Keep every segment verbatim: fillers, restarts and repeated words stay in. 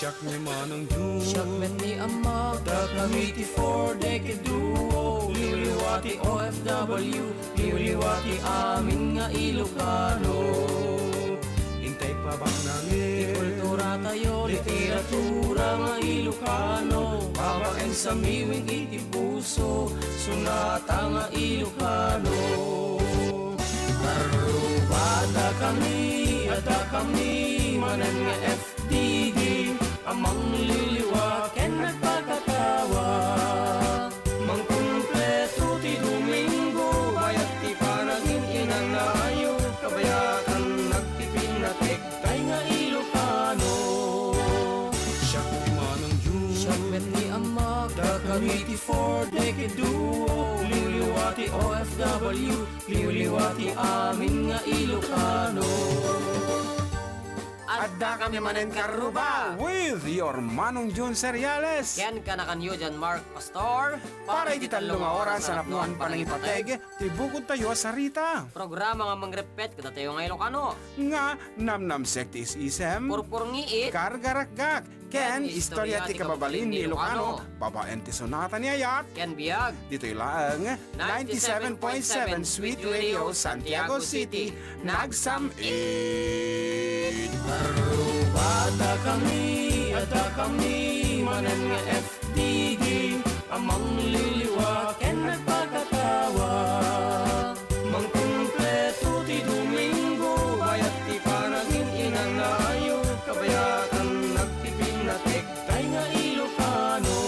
Siak ni Manong Jun. Siak met ni Ammak. Dakami ti Four Decade Duo. Liwliwa ti O F W. Liwliwa ti amin nga Ilocano. Intay pabaknangen. Ti kulturatayo, literatura nga Ilocano. Babaen sa miwing iti puso. Sonata nga Ilocano. Karrubada kami, adda kami, manen nga F D G, a mangliliwa ken nagpakatawa. Mangkumpleto ti Domingo, bayat ti panagin-inana ayo, kabayakan nagpipinnatik, tay nga Ilocano. Siak ni Manong Jun. Siak met ni Ammak. Dakami ti Four Decade Duo, liwliwa ti O F W, liwliwa ti amin nga Ilocano. Adda kami manen karruba. With your Manong Jun Seriales. Ken kanakanyo, John Mark Pastor. Para iti tallo nga oras a napnoan panangipateg ti bukod tayo a sarita. Programa nga mangrepet kadatayo nga Ilocano. Nga namnamsek ti is-isem. Purpurngiit. Kargarakgak. Ken istorya ti kababalin ni Ilocano. Babaen ti sonata ni ayat. Ken biag. Ditoy laeng ninety-seven point seven Sweet Radio Santiago City, nagsam-it. Arrobada kami, adda kami, manen nga F D G, a mangliliwa ken nagpakatawa. Mangkumpleto ti Domingo, bayat ti panagin-inana ayo, kabayakan nagpipinnatik, tay nga Ilocano.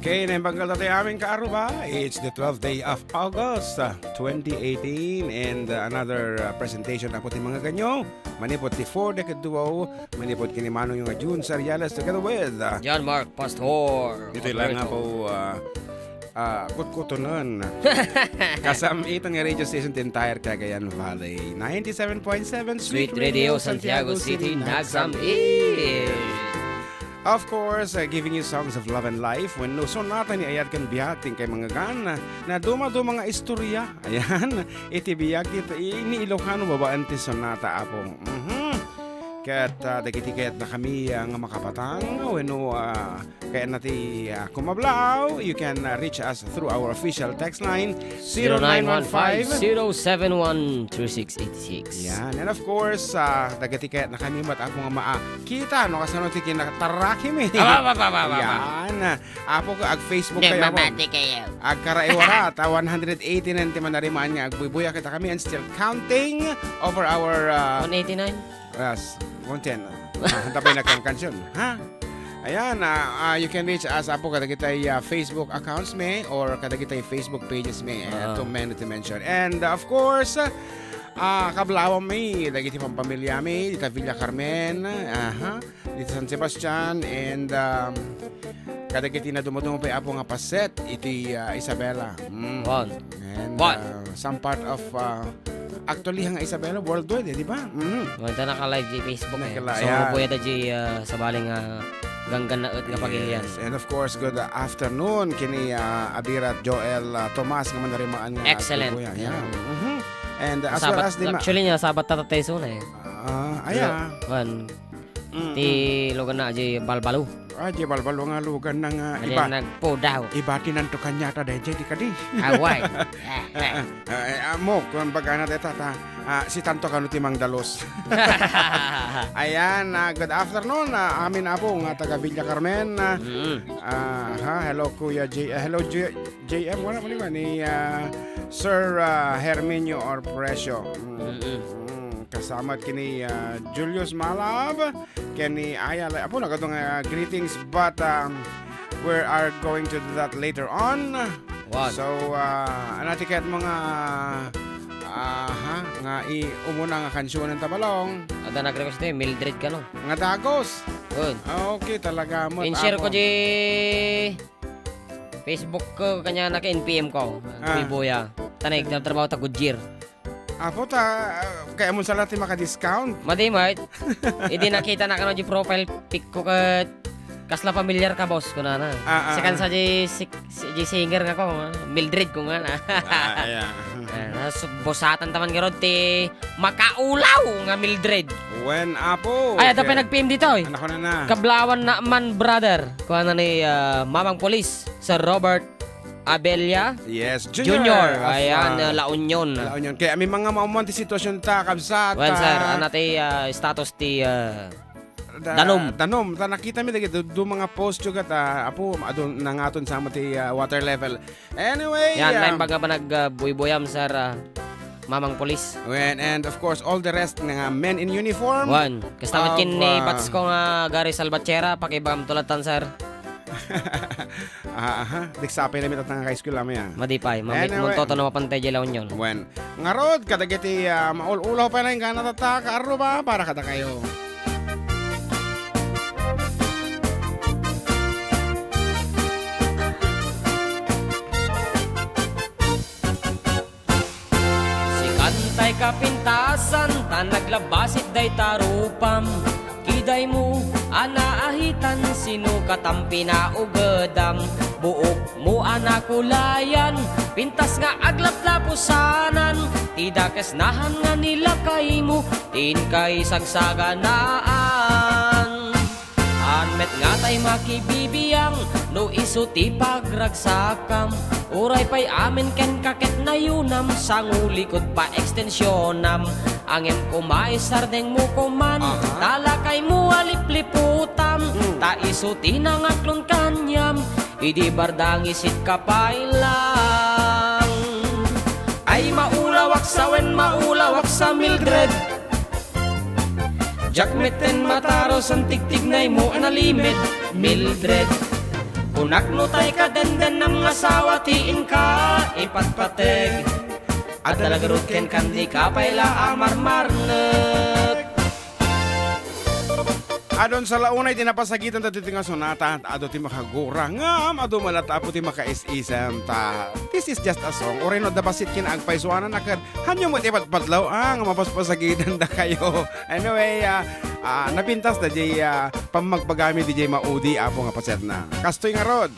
Okay, naimbanggal tayo amin kaaruba. It's the twelfth day of August, uh, twenty eighteen, and, uh, another, uh, presentation na po ti mga ganyo. Manipod ti Four Decade Duo, manipod kini Manong nga Jun Sariales together with, uh, John Mark Pastor. Ito lang nga po, uh, ah, kutkutunan. Kasam-itan nga radio station ti entire Cagayan Valley. Ninety-seven point seven Sweet Radio Santiago City, nagsam-it. Of course, uh, giving you songs of love and life. Wenno, sonata ni ayat ken biag ti inkay mangngegan. Naduma-duma nga istorya. Ayan, iti biag ti, ni Ilocano babaen ti sonata, Apo. Mhm. Ket, ah, dagiti kayatna kami, ah, nga makapatang, wenno, ah, kayatna ti, ah, kumablaw, you can, ah, reach us through our official text line, zero nine one five, zero seven one, three six eight six. Yan. And of course, ah, dagiti kayatna kami met, Apo, nga maakita no kasano ti kinataraki mi. Aba, aba, aba, aba, aba. Yan. Apo, ag-Facebook kayo, Apo. Nagmamati kayo. Agkaraiwara, ta one hundred eighty-nine ti manarimaan nga agbuybuya kita kami and still counting over our, ah, one eighty-nine? Yes, one ten. Ah, tapay na kang kansion, ha? Ayan, ah, ah, you can reach us, Apo, kadagitay, ah, Facebook accounts mi or kadagitay Facebook pages mi. Eh, ah, too many to mention. And, uh, of course, ah, kablawam mi, dagiti pampamilya mi, dita Villa Carmen, aha, dita San Sebastian, and, um, kadagiti naduma-duma pay, Apo, nga paset iti, ah, Isabela. Mm. Wan. And, Wan. Uh, some part of, uh, actually, nga Isabela, worldwide, eh, di ba? Mhm. Wan, ta naka-live di Facebook, eh. Nakala-, so, yeah. Buya da di, uh, sabali nga ganggannaet nga pagilian. Yes. And of course, good afternoon kini, uh, Abirat Joel, uh, Tomas nga manarimaan nga. Excellent. Kuya. Yeah. Yeah. Mhm. And, uh, as well as di ma- Actually, nga Sabat ta tayo, eh. Ah, aya. Wan. Mm, ti luganna, di Balbalo. Ah, di Balbalo nga luganna nga iba-, nagpudaw. Ibatinanto kaniata dayjay ti kadi. Away. Eh, eh, ah, mo, kumbaga na deta, ta, ah, si tanto kano ti mangdalos. Ayan, ah, good afternoon, ah, amin, Apo, nga taga Villa Carmen, ah, mm, ah, ha, hello, Kuya J-, ah, hello, J-, J M, wala mo ni, ni, ah, Sir, ah, Herminio Orprecio. Mm. Mm-mm. Mm, kasama kini, ah, Julius Malab, kini Aya, la-, Apo, nagado nga, ah, greetings, but, um, we are going to do that later on. What? So, ah, ano ti ket mga, ah, ha, nga i-, umuna nga kansionen ta balong? Ada nag-request ni Mildred kano. Nga dagos. Good. Ah, okay, talaga mo. In-share ko, Apo. Di- Facebook ko, kaniana ket N P M ko. Ah. Kuy Boya. Tanay, nagtrabaho ta Goodyear. Apo, ta, ah, kayatmo sa latta ti maka-discount? Madi, mate. Idi nakita na kano di profile pic ko ket kasla familiar ka, boss, kunana. Ah, ah, Sikan ah. sa di sik-, si, di singer nga ko, ah, Mildred ko nga na. Ah, yeah. Ah, nas-, busatan taman ngarud ti makaulaw nga Mildred. Wen, apo. Ay, adda pay nag-P M ditoy. Anak ko na na. Kablawan na man, brother. Kuana ni, ah, Mamang Polis, Sir Robert Abella Yes, Junior. Junior. Of, Ayan, ah, ah, La Union. La Union. Kaya may mga maumuan ti sitwasyon ta, kabsat, Wen, sir, ah, ana ti, ah, status ti, ah, da-, danum. Danum. Ta nakita mi dagiti du, du mga post juga ta, apo, adu, nangaton sa ti, ah, water level. Anyway, Yan, ah, lain baga ba nag, ah, buybuyam, sir, ah, Mamang Polis. Wen, and of course, all the rest nga men in uniform. Wan. Kasta met ken ni ah, bats ko nga Gary Salvatierra, pakibam tulatan, sir. Ah, aha. Diksapay na mi tatang high school, amay, ah. Madipay, mamit Anyway. Montoto na mapantay di La Union. Wen. Ngarud, kadagiti, ah, maul-ulaw pay na inggana tatta, kaarruba, para kadakayo. Sikan tay kapintasan, ta naglabasit dayta rupam. Kidaymo a naahitan, sino katam pinaugedam? Buokmo a nakulayan, pintas nga aglaplapusanan. Ti dakes nahan nga nilakaymo, ti inka isagsaganaan. Haan met ngatay makibibiang no isu ti pagragsakam. Uray pay amin kenka ket nayunam, sangulikod pa ekstensionam. Ngem koma isardengmo koman, Aha. ta lakaymo a lipliputam. Hmm. Ta isu ti nangaklon kaniam, idi bardangisit ka pay lang. Ay, maulawak sa wen, maulawak sa Mildred. Diak metten matarusen tigtignaymo a nalimed, Mildred. Kunak no tay kadendennam nga asawa ti inka ipatpateg. Adda la garud kenka, dika pay la a marmarnek. Adun sa launay ti napasagitan dagiti nga sonata, adu ti makagura, ngem adu met latta, apo, ti makaisisem ta. This is just a song. Uray no adda bassit ken agpaysuanan a ket Hanyo met ipatpatlaw, ah, nga mapaspasagitan dakayo. Anyway, ah, ah, napintas da jay, ah, pammagpagami di jay maudi, apo, nga pasetna. Kastoy ngarud.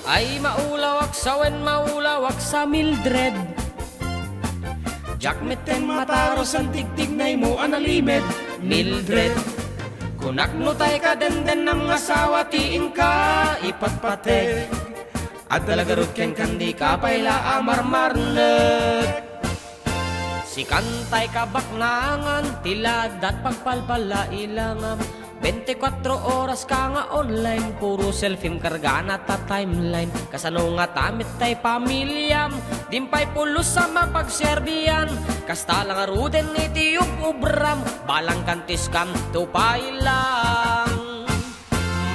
Ay, maulawak sa wen, maulawak sa Mildred. Diak metten matarusen tigtignaymo a nalimed, Mildred. Kunak no tay kadendennam nga asawa ti inka ipatpateg. Adda la garud kenka, dika pay la a marmarnek. Sikan tay kabaknangan, ti laddat pagpalpala ilangam. Bente kuatro oras ka nga online, puro selfiem kargana ta timeline. Kasano ngata met tay pamiliam, dim pay pulos a mapagserbian. Kasta la ngaruden iti ub-ubram, balang kantis kanto pay lang.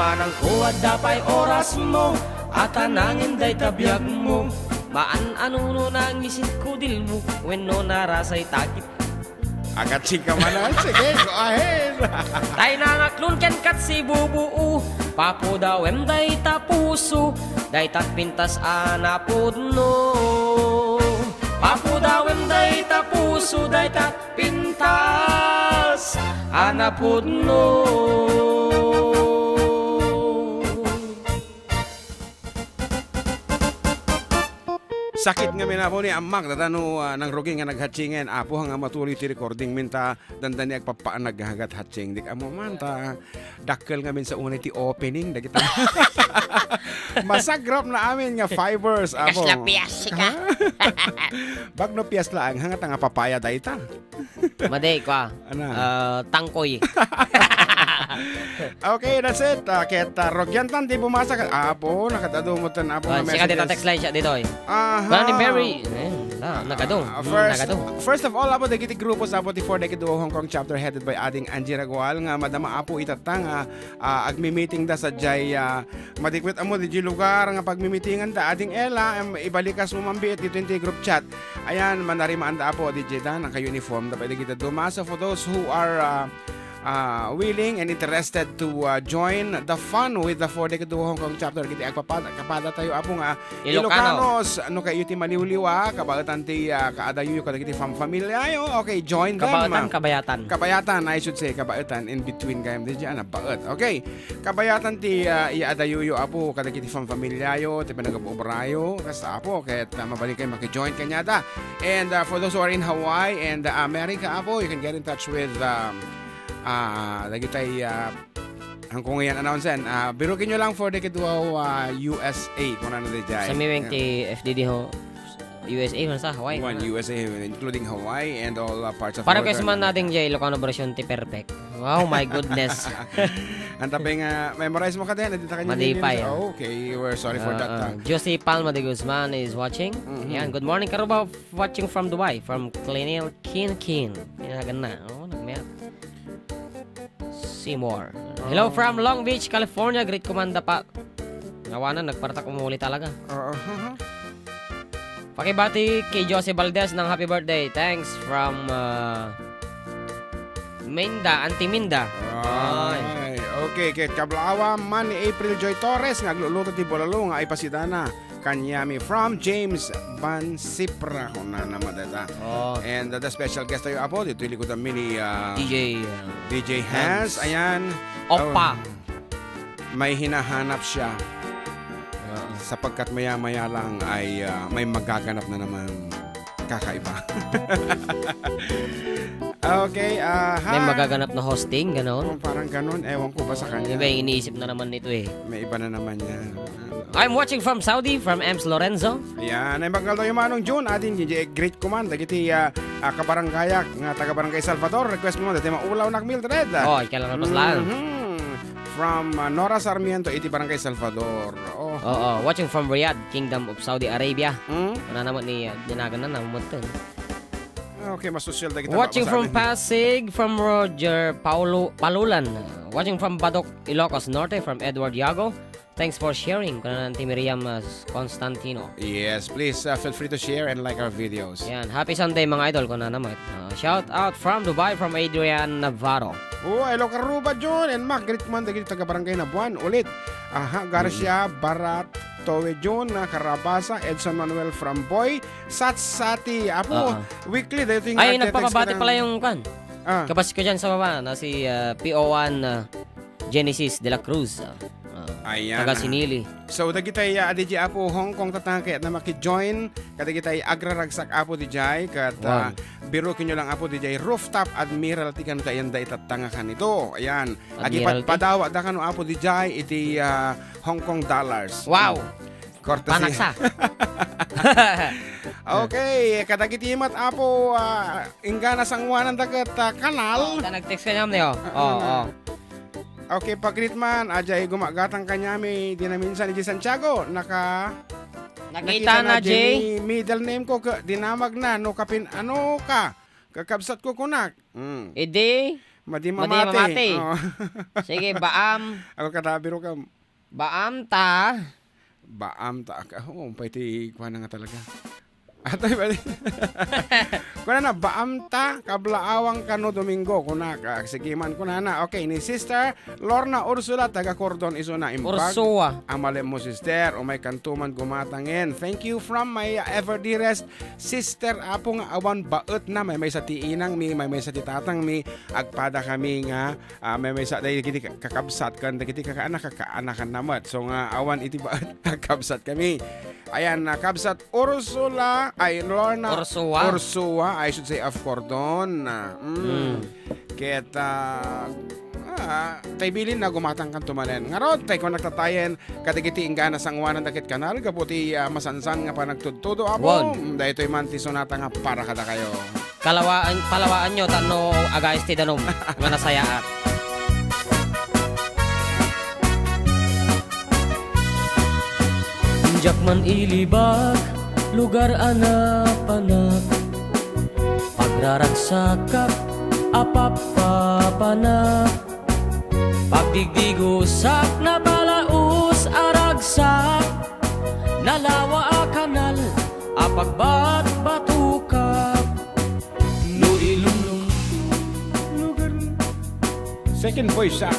Manangko, adda pay orasmo, atanangen dayta biagmo. Maan-ano no nangisit kudilmo, wenno narasay takit. Agatsi ka man, ah. Sige, go ahead. Tay nangaklon kenka ti bubuo, papudawem dayta puso, dayta pintas a napudno. Papudawem dayta puso, dayta pintas a napudno. Sakit ngamin, apo, ni ammak, data no, ah, nangrugi nga naghatchingen, apo, nga matuloy ti recording min ta, dandani agpappaanag nga hagat hatching. Dik ammo man ta, dakkel ngamin sa unay ti opening, dagita. Masagrap na amin nga fibers, apo. Kasla piyas ka. Ha? Bagno piyas laang, hanga ta nga papaya dayta. Madi, kwa. Ana? Ah, tangkoy. Okay, that's it. Ah, ket, ah, rugyantan ti bumasa ka-, apo, nakadado mo tan, apo, nga Ah, sika dita messages. Text line siya dito, eh. Aha. Wala ni Mary. Eh, na, nagado. Ah, Mm, first, nagado. first of all, apo, dagiti grupo sa apo ti for dagiti Hong Kong chapter headed by Ading Angie Ragual nga madama, apo, itatta nga, ah, agmi-meeting da sa jay, ah, madikmet ammo di jay lugar nga pagmi-meetingan da. Ading Ella, em, ibalikas mo mambiit dito yung group chat. Ayan, manarimaan da, apo, di jay da, naka-uniform da pa dagiti duma. So for those who are, ah, ah, willing and interested to, ah, join the fun with the Four Decade Duo Hong Kong chapter. Iti agpapad-, kapada tayo, Apo, nga Ilocanos. Ilocanos, no kayo ti maliwliwa, kabaetan ti, ah, kaadayo kadagiti famfamiliayo. Okay, join them. Kabaetan, kabayatan. Kabayatan, I should say, kabaetan, in between gayam. Di dyan, nabaet. Okay. Kabayatan ti, ah, iadayuyo, Apo, kadagiti famfamiliayo, ti panagub-ubrayo. Kasta, Apo, ket, ah, mabalin kayo maki-join kaniada. And, ah, for those who are in Hawaii and, ah, America, Apo, you can get in touch with, um, ah, dagitay, ah, ang kung yan announcen, ah, birukin nyo lang Four Decade Duo, ah, U S A, kung ano di jay. Sa miweng ti F D D ho, U S A, man sa Hawaii. One, U S A, including Hawaii and all, uh, parts of Para Northern Christmas America. Natin jay Ilocano version ti perfect. Wow, my goodness. Ang tabi nga, memorize mo ka din, hindi ta kanya Madipay, ah. Okay, we're sorry for that, ah. Josie Palma de Guzman is watching. Mhm. Yan, good morning, Karubaw, watching from Dubai, from Clinil Kin Kin. Yan, agad na. Oh, nagmaya. Seymour. Hello from Long Beach, California. Greet ko man da pa. Awanan, nagpartak umuli talaga. Oo. Pakibati kay Josie Valdez ng happy birthday. Thanks from, uh, Minda, Auntie Minda. Ay. Ay, okay. Kay kablaawa man ni April Joy Torres nga agluluto ti bulalo nga ipasidana kaniami from James Bansipra, kunana met dayta. Oh. And, uh, the special guest tayo, Apo, dito ilikod mi ni, uh, D J, uh, D J Hans. Hans. Ayan. Opa. Oh, may hinahanap siya. Oo. Sapagkat maya-maya lang ay, uh, may magaganap na naman kakaiba. Okay, ah, hi. May magaganap na hosting, ganon? Oh, parang ganon. Ewan ko ba sa kanya. Iba yung iniisip na naman nito eh. May iba na naman yan. I'm watching from Saudi, from Ems Lorenzo. Ayan, ay magkal tayo, Manong Jun. Atin, J J, greet ko man. Dagiti, ah, ah, kabarangayak nga taga Barangay Salvador. Request mo, dati maulaw nak Mildred. Oh, ikaw lang, Paslan. Mhm. From, ah, Nora Sarmiento, iti Barangay Salvador. Oh. Oo, watching from Riyadh, Kingdom of Saudi Arabia. Mm. Ano naman ni, ah, dinagan na, namutun. Okay, mas sosyal na kita. Watching from Pasig, from Roger Paulo, Palulan. Watching from Badoc, Ilocos Norte, from Edward Yago. Thanks for sharing, kunanan ti Miriam, uh, Constantino. Yes, please, uh, feel free to share and like our videos. Yan. Happy Sunday, mga idol, kunana met. Uh, shout out from Dubai, from Adrian Navarro. Oh, hello, Karuba Jun and Mac. Greet man dagiti taga Barangay Nabuan ulit. Aha, Garcia, Barat, Towe Jun, uh, Carabasa, Edson Manuel from Boy, Satsati, Apo, weekly, dito yung nagte-text ko ng pala yung kan. Ah. Kabas ko dyan sa baba, na si, uh, P O one, uh, Genesis de la Cruz, ah, ah, taga Sinili. So, dagitay, ah, D J Apo Hong Kong tatanga kayat na maki-join, kadagitay agraragsak Apo D J, kat, ah, birukin nyo lang Apo D J, Rooftop Admiral, ti kano tayan da itattanga kanito. Ayan. Admiral, padawa da kano Apo D J, iti, ah, Hong Kong dollars. Wow! Courtesy. Panaksa. Okay, kadagiti met Apo, ah, inggana sanguanan da ket, ah, kanal. Oh, ta nag-text kaniam ni, oh. Oo, oo. Okay, pagkrit man, ajay gumagatang kaniami, di na minsan iti Santiago, naka-, nakita na, Jay. Middle name ko, ka-, dinamag na, no kapin, ano ka? Kakabsat ko kunak. Mm. Idi, madi mamati. Oo. Sige, baam. Ako katabi ro ka. Baam ta. Baam ta. Ka-, oh, umpay ti kuana nga talaga. Atoy, bali. Kuna na, baam ta, kablaawang kano Domingo. Kuna ka, sige man, kuna na. Okay, ni Sister Lorna Ursula, taga Cordon, isuna, imbag. Ursua. Amalem mo, sister, umay kanto man gumatangen. Thank you from my ever dearest sister, Apo, nga awan baet na, maymaysa ti inang mi, maymaysa ti tatang mi, agpada kami nga, ah, maymaysa dagiti ka-, kakabsat ken dagiti kakaanak, kakaanakan na met. So nga awan iti baet, kakabsat kami. Ayan, ah, kabsat Ursula, ay, Lorna Ursua? Ursua, I should say, of Cordon. Ah, mm. Mm. Ket, ah, ah, tay bilin na gumatang kanto manen. Ngarud, tay ko nagtatayen, kadagiti inggana sanguanan da ket kanal, gapu ti, ah, masansan nga panagtudtudo, Apo. Wan. Mm, daytoy man ti sonata nga para kadakayo. Kalawaan, palawaan nyo, tapno agayes ti danum nga nasayaat. Diak man ilibak, lugar a napanak. Pagraragsakak a pappapanak. Pagdigdigosak, nabalaus a ragsak. Nalawa a kanal a pagbatbatokak. No ilunong lugar Second voice, ah.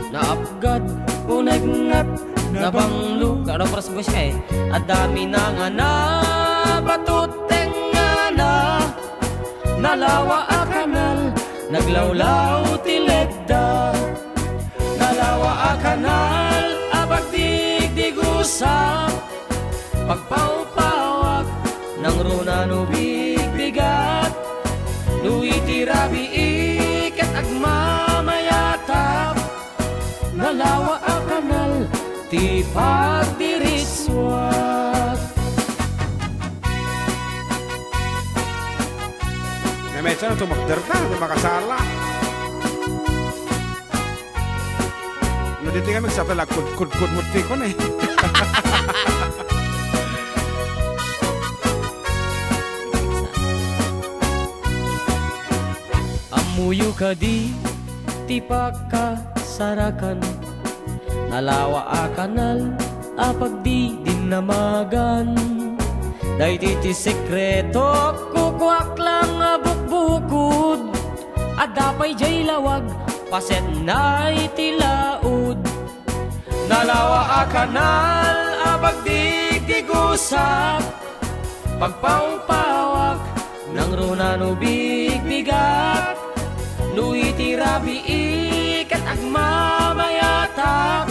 Naapgad, uneg ngat, nabanglo. Karo first voice ka eh. Adda mina nga nabatut tengngana. Nalawa a kanal, naglawlaw ti ledda. Nalawa a kanal, a pagdigdigusak. Pagpawpawak, nangruna no bigbigat. No iti rabii ket agmamayatak. Nalawa a kanal ti pagdiritsuak. Nga medyo na tumakder ka, di makasala. No, dito kami sa tala, kudkudkod mo tikon eh. Ammoyo kadi ti pakasarakan, nalawa a kanal a pagdidinnamagan. Daytoy ti sekreto, kukuak lang a bukbukod. Adda pay jay lawag, pasetnay ti laod. Nalawa a kanal a pagdigdigusak, pagpawpawak, nangruna no bigbigat. No iti rabii ket agmamayatak,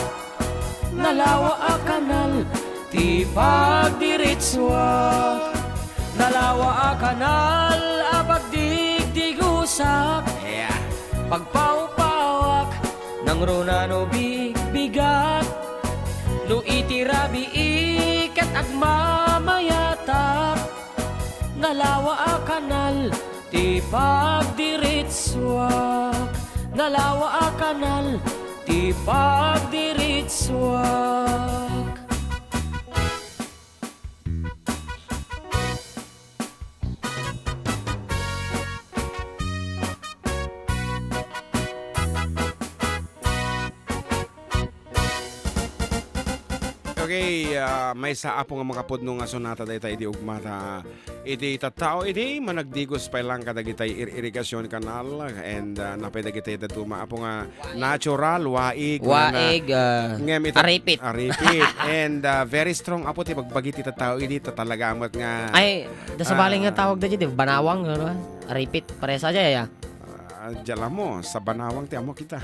nalawa a kanal ti pagdiritsuak. Nalawa a kanal a pagdigdigusak. Yeah. Pagpawpawak, nangruna no bigbigat. No iti rabii ket agmamayatak, nalawa a kanal ti pagdiritsuak. Nalawa a kanal ti pagdiritsuak. Okay, ah, maysa, Apo, nga makapudno nga sonata dayta idi ugmata. Iti tattao idi managdigos pay lang kadagitay ir-, irrigation canal and, ah, napay dagitay dadduma, Apo, nga natural, waig, nga na-, Waig, ah, ngem ita-, aripit. Aripit. And, ah, very strong, Apo, ti bagbagi ti tattao idi, ta talaga met nga, Ay, da sabali nga ah, tawag da di, banawang, ano? Aripit, paresa dya, ya. Ah, dya la mo, sa banawang ti ammo kita.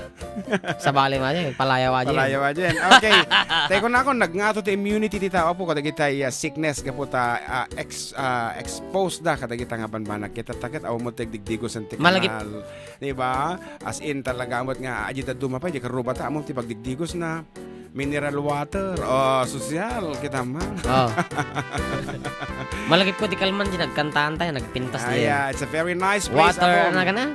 Sabali ma dyan, palayaw a dyan. Palayaw a dyan. Okay. Tayo ko na ako, nagngato ti immunity ti tao, Apo, kadagitay, ah, sickness, gapu ta, ah, ex-, ah, exposed da kadagita nga banbanag. Kita taket, aw mo ti agdigdigosan ti kanal. Malagip. Di ba? As in, talaga, amot nga, adi dadduma pay, di karubata, amot ti pagdigdigos na. Mineral water. Oh, sosyal, kita man. Oh. Malagip ko, di kalman, di nagkantaan tayo, nagpintas Ah, din. Yeah, it's a very nice place, Water, Apo. Ano ka na?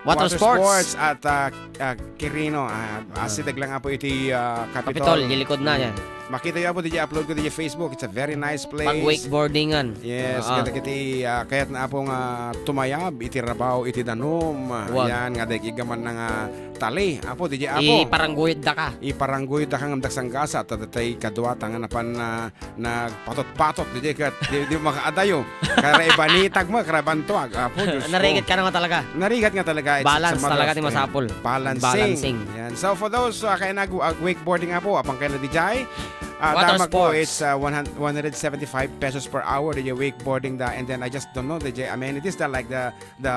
Water Water sports. Sports at, ah, ah, Quirino. Ah, Ah. asideg lang, Apo, iti, ah, Capitol. Capitol, di likod na yan. Makita yo, Apo, di upload ko di Facebook. It's a very nice place. Pag wakeboardingan. Yes, Ah. kadagiti, ah, kayat na, Apo, nga tumayab iti rabaw, iti danum. Wan. Yan, nga dagig man na nga tali. Apo, di Apo. Iparangguyod da ka. Iparangguyod da ka ngem dagsanggasat, ta datay kadua, ta nga napan na nagpatot-patot, di ket di, di makaadayo. Kaya ibanitag mo, kaya bantuag. Apo, Diyos ko. Narigat ka naman talaga. Narigat nga talaga. It's, it's a Balance matter talaga of ti time. Masapul. Balancing. Balancing. Yan. So, for those, uh, kaya nag, uh, wakeboarding, Apo, apang kayo na di jay, uh, Water tama ko, sports. It's, uh, one hundred, one hundred seventy-five pesos per hour, di wakeboarding da. And then, I just don't know, di amenities da, like the, the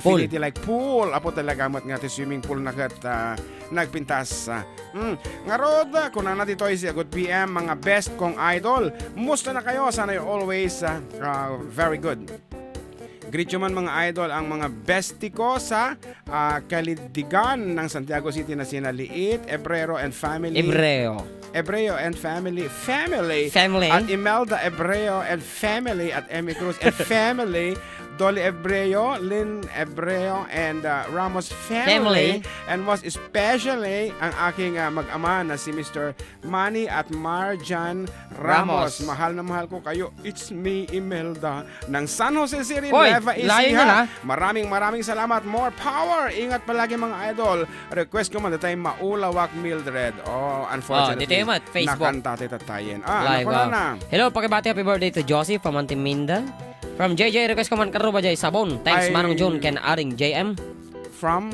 Pool. Infinity, like pool. Apo, talaga met nga ti swimming pool na ket, uh, nagpintas. Uh, Hmm. Ngarud, kunana ditoy si Agut P M, mga best kong idol. Musta na kayo? Sana you're always, ah, ah, very good. Greet you man, mga idol, ang mga bestie ko sa, ah, Kalidigan ng Santiago City na sina Liit, Ebrero and family. Ebreo. Ebreo and family. Family. Family. At Imelda Ebreo and family at Emmy Cruz and family. Dolly Ebreo, Lynn Ebreo, and, uh, Ramos family, Family. And most especially ang aking, uh, mag-ama na si Mister Manny at Marjan Ramos. Ramos. Mahal na mahal ko kayo. It's me, Imelda, ng San Jose City, Hoy, Nueva layo Ecija. Na, ah. Maraming, maraming salamat. More power. Ingat palagi, mga idol. Request ko man, datay Maulawak Mildred. Oh, unfortunately, Oh, dito yung mga Facebook. Nakanta tayo tatayin. Ah, Live, naku na ah. Na. Hello, pakibati, happy birthday to Josie from Antiminda. From J J, request ko man karuba jay sabon. Thanks, Ay. Manong Jun, ken Aring J M. From?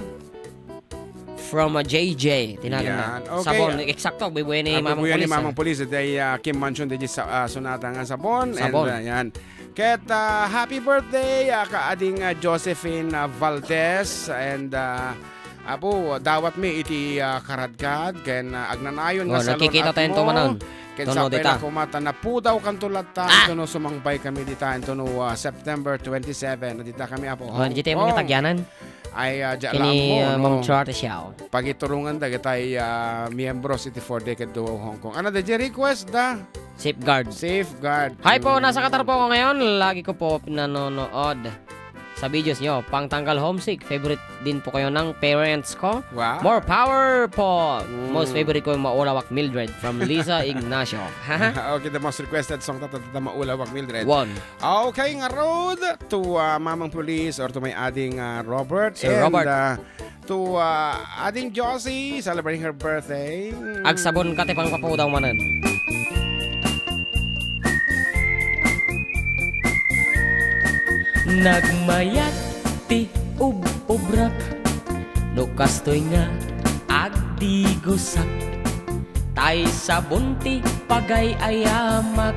from, uh, J J. Tinagan na. Yan. Okay. Sabon, eksakto, agbuybuyna ni Mamang Pulis, ah. Agbuybuyna ni Mamang Pulis, iti, ah, Kim Mansion, iti sa-, ah, sunata nga sabon. Sabon. And, ah, yan. Ket, ah, happy birthday, ah, ka Ading, ah, Josephine, ah, Valdez. And, ah, Apo, dawatmi iti, ah, karadkad, ken, ah, agnanayon nga salun-atmo. Oh, nagkikita tayo to manan. Ken sapay la koma ta napudaw kanto latta, ah! Intono sumangbay kami dita, intono, ah, September twenty-seven. Dita kami, Apo. Oh, Hong Kong. Ay, ah, dia lammo, no? Kini, ah, Ma'am Charity Xiao. Pagiturongan dagitay, ah, miyembros iti Four Decade Duo Hong Kong. Ano, D J request da? Safeguard. Safeguard. Hi po, nasa Qatar po ako ngayon. Lagi ko po nanonood sa videos nyo. Pangtanggal homesick. Favorite din po kayo ng parents ko. Wow. More power po. Mm. Most favorite ko yung Maulawak Mildred from Lisa Ignacio. Okay, the most requested song, tata, tata, Maulawak Mildred. One. Okay, ngarud to, uh, Mamang Police or to my ading, uh, Robert. Sir Robert. And, uh, to, uh, ading Josie celebrating her birthday. Agsabon ka ti pangpapudaw manen. Nagmayat ti ub-ubrak, no kastoy nga agdigusak. Tay sabon ti pagay-ayamak,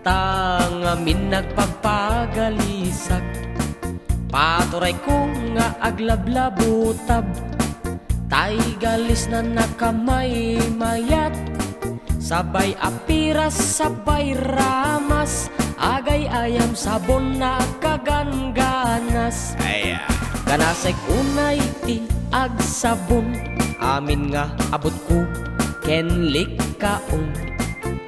ta ngamin nagpagpagalisak. Paturayko nga aglablabutab, tay galisna nakamaymayat. Sabay a piras, sabay ramas, agay-ayam sabon nakagangganas. Aya. Ganasek unay ti agsabon, amin nga abutko ken likkaon.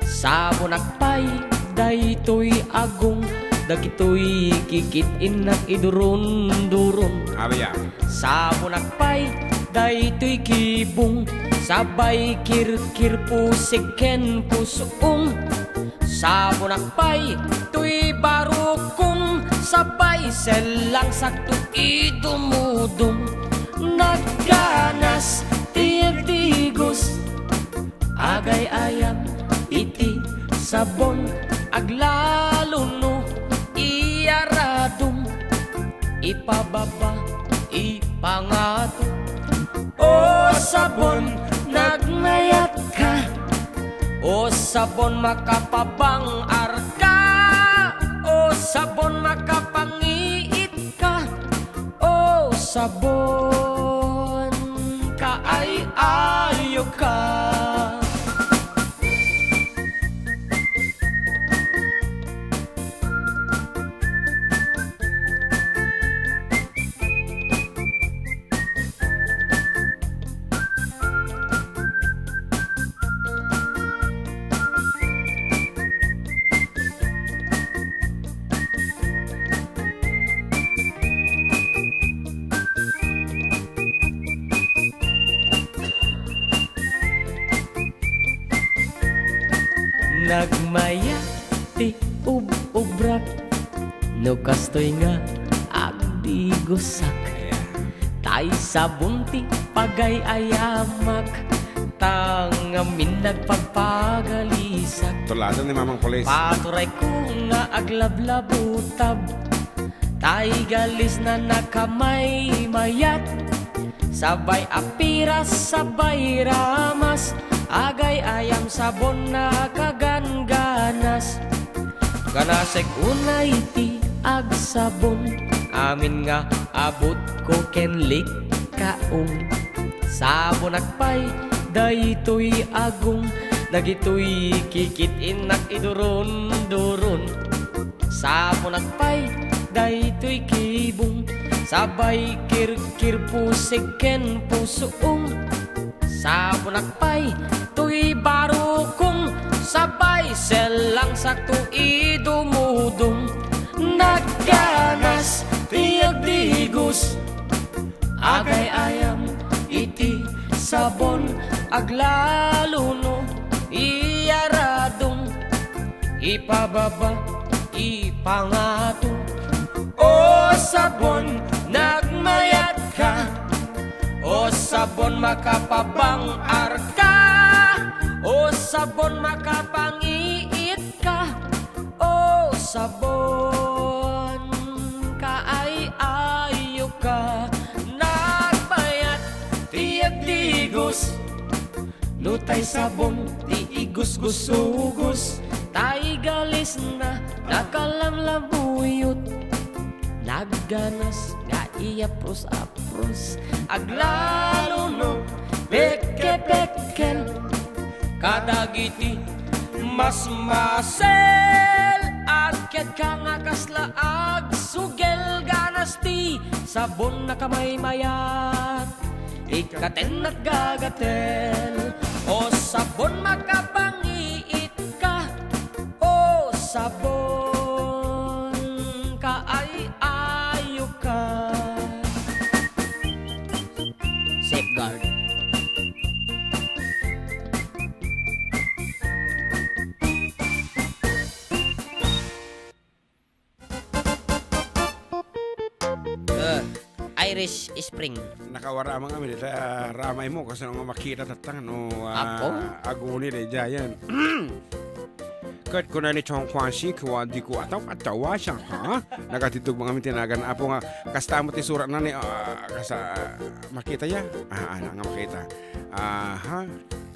Sabonak pay daytoy agong, dagitoy kikit-innak iduron-duron. Abayan. Sabonak pay daytoy kibong, sabay kirkir pusik ken pusong. Sabonak pay toy barukong, sabay sellang sakto idumudong. Nagganas ti agdigos, agay-ayam iti sabon, aglalo no iyaradom, ipababa, ipangato. O sabon, nagnayatka. O sabon, makapabang-arka. O sabon, makapangiitka. O sabon, kaay-ayoka. Nagmayat ti ub-ubrak, no kastoy nga agdigusak. Tay sabon ti pagay-ayamak, ta ngamin nagpagpagalisak. Tuladan ni Mamang Pulis. Paturayko nga aglablabutab, tay galisna nakamaymayat. Sabay a piras, sabay ramas, agay-ayam sabon nakagangganas. Ganasek unay ti agsabon, amin nga abutko ken likkaon. Sabonak pay daytoy agong, dagitoy kikit-innak iduron-duron. Sabonak pay daytoy kibong, sabay kirkir pusik ken pusong. Sabonak pay toy barukong, sabay sellang sakto idumudong. Nagganas ti agdigos, agay-ayam iti sabon, aglalo no iyaradom, ipababa, ipangato. O sabon, nagmayatka. O sabon, makapabang-arka. O sabon, makapangiitka. O sabon, kaay-ayoka. Nagmayat ti Tay sabon ti igusgusugos, tay galisna nakalamlabuyot. Nagganas nga iyapros-apros, aglalo no pekepekkel. Kadagiti masmasel, agketka nga kasla agsugel, ganas ti sabon nakamaymaya. Ikkaten naggagatel, o sabon, makapangiitka, o sabon, kaay-ayoka. Safeguard. Eh, Irish Spring. Nakawarama nga, minita, ramay mo, kasi nga makita tatang, no, ah, Apo? Aguni de, Giant. Ket kuna ni Chong Kwan Shi, kuwa di ko ataw, atawa siya, ha? Nagatitog mga mitinagan, Apo nga, kasta mo ti surat na ni, ah, kasa, makita ya? Ah, ana nga makita. Aha.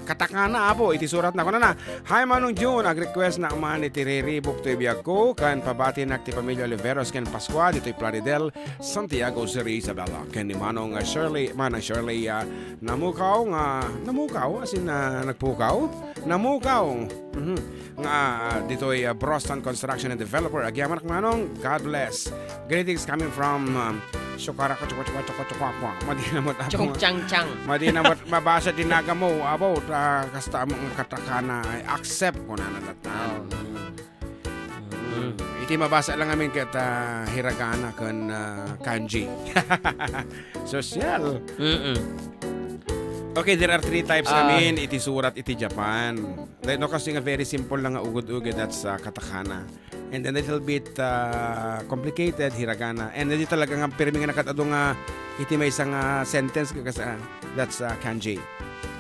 Katakana, Apo, iti surat na. Kunana, "Hi, Manong June, ag-request na man iti riribuk toy biag ko, kan pabatinak ti pamilya Oliveros ken Pascua, ditoy Plaridel, Santiago City, Isabela. Ken ni Manong, ah, Shirley, Manang Shirley, ah, Namukaw nga, namukaw, as in, ah, nagpukaw? Namukaw. Mhm. Nga, ah, ditoy, ah, Broston Construction and Developer. Agyamanak, Manong. God bless. Greetings coming from, um, Shukara, Kuchukuchukuchukuchukwa. Madi na mo, Apo, Chong nga. Chang Chang. Madi na mo, mabasa din naga mo, Apo, ta, kasta mo ang katakana, ay accept ko na, na, na, na. Oh. Mm. Iti mabasa lang amin ket, ah, hiragana ken, ah, kanji. Sosyal. Mm-mm. Okay, there are three types, ah, amin iti surat iti Japan. Like, no, kasi nga very simple lang nga ugod-ugod, that's, ah, katakana. And then a little bit, ah, complicated, hiragana. And then talaga nga pirmi nga nakatado nga iti maysa nga sentence, kas-, ah, that's, ah, kanji.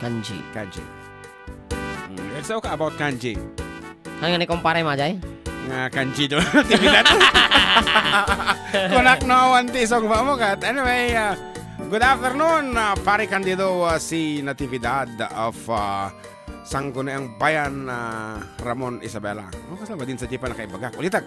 Kanji. Kanji. Mm, let's talk about kanji. Ano nga ni kumpare mo, Jay? Nga kanji do, Natividad. Kunak no, awan ti isog ba mo kat. Anyway, uh, good afternoon, uh, Pare Candido, uh, si Natividad of, uh, Sangguniang Bayan, uh, Ramon Isabela. Oh, kasama din sa di pa nakaibagak. Ulitak.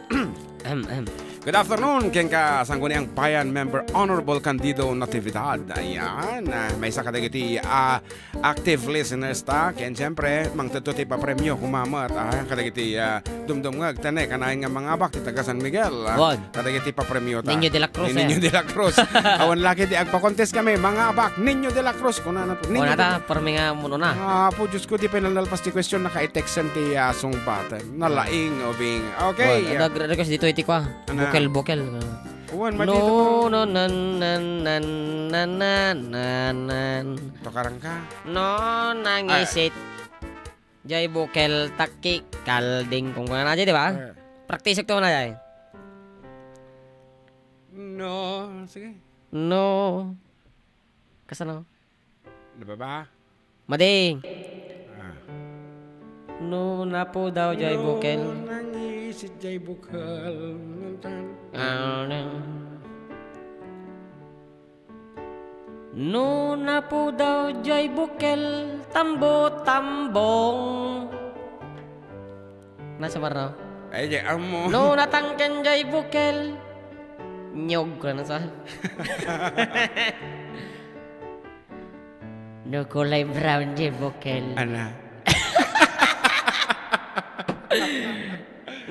Ahem, ahem. Good afternoon, kenka Sangguniang Bayan member Honorable Candido Natividad. Ayan, uh, maysa kadagiti, uh, active listeners ta, ken siyempre, mangtedto ti papremio, kumamat, ah, kadagiti, ah, dumdumngeg, ta ne, kanayon nga mangabak ti taga San Miguel, ah, wan, kadagiti papremio ta. Niño de la Cruz, ni Niño, eh, de la Cruz. Awan laki di agpa-contest kami, mangabak, Niño de la Cruz, kunana to, Niño de la Cruz. Wala ta, permi nga muno na. Ah, po, Diyos ko, di pa nalpas ti question, naka-i-texten ti, ah, sungbat, eh. Nalaing, o bing. Okay. Wan, ah, nag-request dito iti kwa. Ana? Bukel, bukel. Wan, madito. No, no, nan, nan, nan, nan, nan, nan, nan. Tukarang ka? No, nangisit. Ay. Jay bukel, takki, kalding, kung kuwan na, di ba? Eh. Practice to na, Jay. No, sige. No. Kasano? Nababa? Madi. Ah. No napudaw jay bukel. No nangisit jay bukel. Ah, no. No napudaw jay bukel, tambo-tambong. Nasa barno? Ay, di, amo. No natangken jay bukel, nyog ko na sa. No kulay brown jay bukel. Ana?